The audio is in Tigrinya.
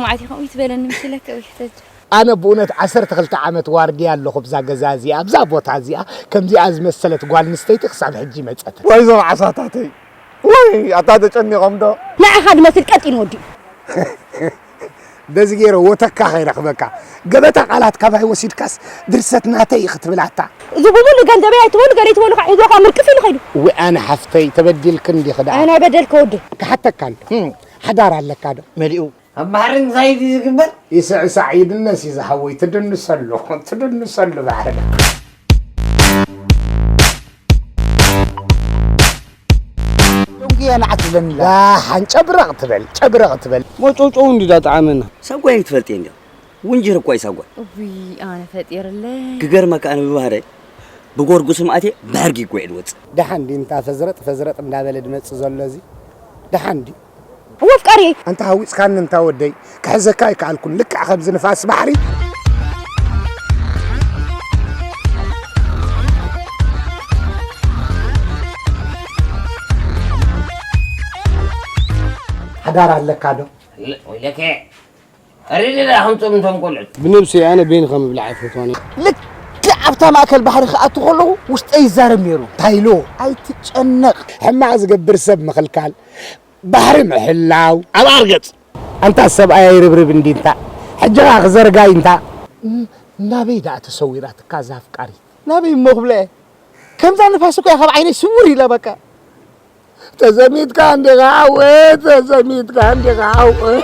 መዓት ከምኡ ትበለኒ ምስለከ ወይ ሕተጅ ኣነ ብእውነት ዓሰርተ ክልተ ዓመት ዋርድያ ኣለኹ ብዛ ገዛ እዚኣ ኣብዛ ቦታ እዚኣ ከምዚኣ ዝመሰለት ጓል ንስተይቲ ክሳብ ሕጂ መፀት ወይ ዞም ዓሳታተይ ወይ ኣታ ተጨኒቖም ዶ ንዓኻ ዝመስል ቀጢን ወዲኡ በዚ ገይረ ወተካ ከይረኽበካ ገበታ ቃላት ካባይ ወሲድካስ ድርሰት ናተይ ክትብላታ እዚ ብሙሉ ገንዘበይ ኣይትበሉ ገለ ይትበሉ ከዓ ሒዞ ከዓ ምርቅፍ ኢሉ ከይዱ እዊ ኣነ ሓፍተይ ተበዲልክን ዲኺ ደኣ ኣነ በደልከ ወዲ ክሓተካ ኣሎ ሓዳር ኣለካ ዶ መሊኡ ኣብ ባሕሪ እንታይ ድዩ ዝግበር? ይስዕሳዕ ይድነስ እዩ ዝሓወይ ትድንሰሉ ትድንሰሉ ባሕርና ዶንግያ ንዓት ትብለኒ ኣላ። ደሓን ጨብረቕ ትበል ጨብረቕ ትበል። ሞጨውጨው እንዲ ዳጠዓመና። ሳጓ ኣይትፈልጥየ እንድያ ውንጅር እኳ ይሳጓ። እውይ ኣነ ፈጢርለይ። ክገርመካ ኣነ ብባህረይ ብጎርጉ ስምኣቴ ብሕርጊ እኮ እየ ዝወፅእ። ደሓን ድዩ እንታ ፈዝረጥ ፈዝረጥ እንዳበለ ድመፅእ ዘሎ እዚ ደሓን ድዩ? እወ ኣፍቃሪየይ። ኣንታ ሃዊፅካኒ እንታ ወደይ ክሕዘካ ኣይከኣልኩን ልክዕ ከምዚ ንፋስ ባሕሪ። ሓዳር ኣለካ ዶ? ወይለከ ኣሬ ሌላ ከምጾም እንቶም ቆልዑት ብነብሰይ ኣነ በይንኻ ምብላዕ ኣይፈትዋን እየ። ልክዕ ኣብታ ማእከል ባሕሪ ክኣቱ ከለኹ ውሽጠይ ይዛረብ ነይሩ። እንታይ ኢሉ? ኣይትጨነቕ። ሕማቕ ዝገብር ሰብ ምኽልካል፣ ባሕሪ ምሕላው። ኣብ ኣርገጽ። ኣንታ ሰብኣይ ኣይርብርብ እንዲ እንታ። ሕጂ ኸኣ ክዘርጋይ እንታ። ናበይ ደኣ ተሰዊራትካ እዛ ኣፍቃሪት? ናበይ እሞ ክብለ? ከምዛ ንፋስ እኮ እያ ካብ ዓይነይ ስውር ኢላ በቃ። ተዘሚትካ እንዲኻ ሓወይ ተዘሚትካ እንዲኻ ሓወይ።